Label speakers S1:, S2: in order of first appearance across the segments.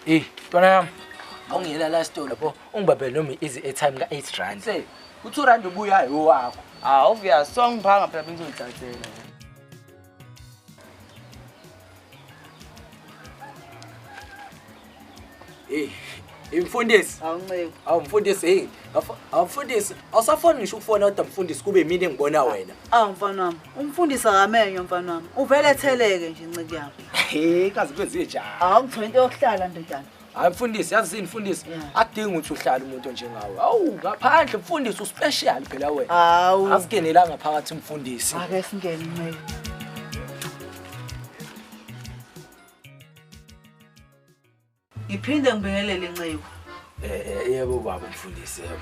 S1: Eh, ntwana yami. Awungiyela la esitolo lapho ungibambele noma i-easy airtime ka-8 rand.
S2: Se, u-2 rand ubuyayo owakho.
S3: Ah, obvious, so ngiphanga phela bengizolithathela.
S1: Eh, imfundisi.
S4: Awunceku.
S1: Awu mfundisi, hey, awu mfundisi, awusafoni ngisho ukufona kodwa mfundisi kube mina engibona wena.
S4: Awu mfana wami, umfundisi akamenywa mfana wami. Uvele etheleke nje inciki yami.
S1: Hey, kazi kwenziwe njani?
S4: Awungithola into yokuhlala ndodana.
S1: Hayi mfundisi, yazi yini mfundisi?
S4: Yeah.
S1: Akudingi ukuthi uhlale umuntu onjengawe. Awu, ngaphandle mfundisi uspecial phela wena.
S4: Awu.
S1: Asigenelanga phakathi mfundisi.
S4: Ake singene nceku. Ngiphinde ngibingelele nceku.
S1: Eh, yebo baba mfundisi, yebo.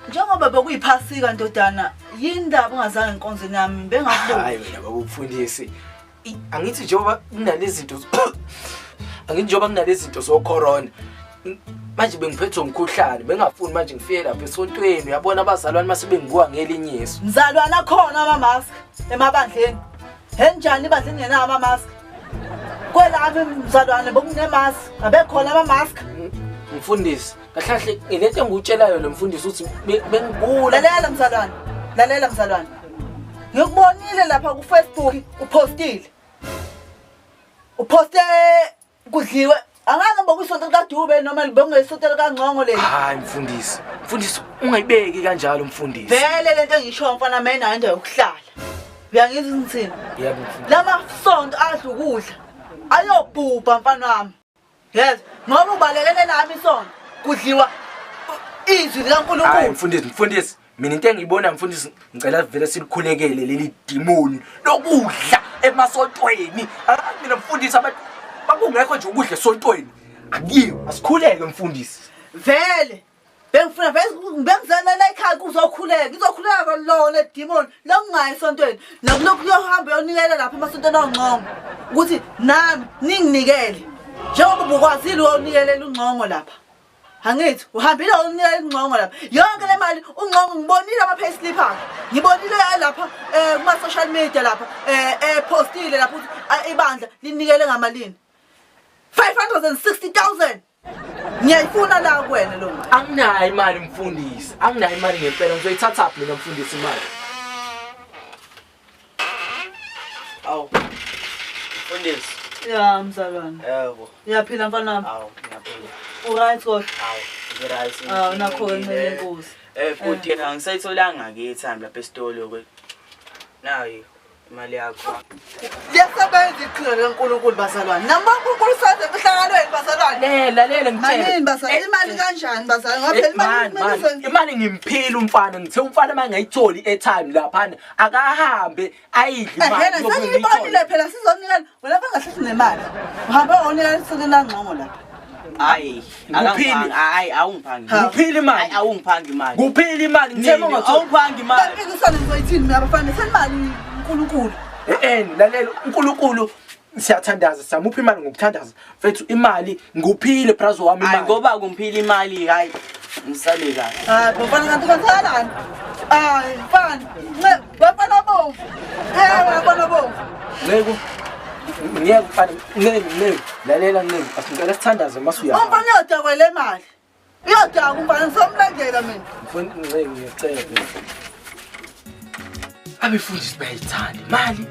S4: Njengoba bekuyiphasika ndodana, yini ndaba ungazange enkonzweni yami bengakuboni.
S1: Hayi wena baba umfundisi. Angithi njengoba kunalezi zinto angithi njengoba kunalezi zinto zo-corona manje bengiphethwe umkhuhlane bengafuni manje ngifike lapha esontweni uyabona abazalwane mase bengibuka ngelinye iso.
S4: Mzalwane akhona ama-mask emabandleni. Henjani ibandla lingenawo ama-mask? Kwelami mzalwane bekunemask, abekhona ama-mask.
S1: Mfundisi, kahle kahle ngilento engikutshelayo lo mfundisi ukuthi bengigula.
S4: Lalela mzalwane, lalela mzalwane. Ngikubonile lapha ku-Facebook upostile. Uposte kudliwe. Angazi ngoba kuyisonto likaDube noma bekungesonto likaNgcongo leli.
S1: Hayi mfundisi, mfundisi ungayibeki kanjalo mfundisi.
S4: Vele lento engishoyo mfana mina nayo indawo yokuhlala. Uyangizwa ngithini?
S1: Yebo mfundisi.
S4: Lama sonto adla ukudla ayobhubha mfana wami. Yes, ngoba ubalekele lami isonto kudliwa izwi
S1: Hayi
S4: likaNkulunkulu.
S1: mfundisi, mfundisi, mina into engiyibona mfundisi ngicela vele silikhulekele leli demon lokudla emasontweni. Ah, mina mfundisi abantu bakungekho nje ukudla esontweni. Akuyiwe, asikhuleke mfundisi.
S4: Vele bengifuna vele bengizela la ekhaya kuzokhuleka ngizokhuleka lona demon lokungayi esontweni nokulokhu kuyohamba uyonikela lapha emasontweni ongcongo ukuthi nami ninginikele njengoba ubukwazile uyonikelela ungcongo lapha. Angithi uhambile uyonikela ungcongo lapha yonke le mali ungcongo ngibonile ama-payslip akhe ngibonile lapha kuma-social media lapha epostile lapha ukuthi ibandla linikele ngamalini 560,000. Ngiyayifuna la kuwena lo mali.
S1: Anginayo imali mfundisi, anginayo imali ngempela ngizoyithatha phi mina mfundisi imali?
S3: Awu. Mfundisi.
S4: Ya mzalwane.
S3: Yebo.
S4: Uyaphila mfana wami?
S3: Awu, ngiyaphila.
S4: Uright kodwa?
S3: Awu, ngiright.
S4: Awu nakho ke ncele inkosi.
S3: Futhi angisayitholanga ke i-time lapha esitolo ke. Nayi imali yakho.
S4: Liyasebenza iqhinga likaNkulunkulu bazalwane. Nami uNkulunkulu usaze emihlanganweni bazalwane.
S1: Lela lela ngitshele.
S4: Malini bazalwane? Imali kanjani bazalwane? Ngoba phela imali
S1: Man, man,
S4: kumele
S1: imali ngimphile umfana ngithe umfana mangayitholi airtime laphana akahambe ayidle imali
S4: Ehena
S1: ngoba
S4: sengiyibonile phela sizonikela wena bangahlehli nemali. Uhambe wonikela isonto langxongo lapha.
S3: Hayi,
S1: Nguphile.
S3: akangiphangi. Hayi, awungiphangi.
S4: Ha.
S1: Nguphile imali.
S3: Hayi, awungiphangi imali.
S1: Kuphila imali ngithe
S3: Nini?
S1: mangatholi.
S3: Awungiphangi imali.
S4: Impikiswano ngizoyithini mina abafana senimali uNkulunkulu.
S1: Eh lalela uNkulunkulu siyathandaza siyamupha imali ngokuthandaza mfethu imali nguphile brazo wami
S3: Hayi
S1: imali.
S3: ngoba kumphila imali hayi. Ngisale kahle.
S4: Hayi bafana kanti kwenzakalani? Hayi mfana, nce bafana bomvu. Eh bafana bomvu.
S1: Nceku ngiyeke mfana nceku nceku lalela nceku asingicela sithandaze mase uyahamba.
S4: Umfana uyodakwa le mali. Uyodakwa umfana ngisomlandela mina.
S1: Mfana nceku ngiyacela. Abefundisi bayayithanda imali.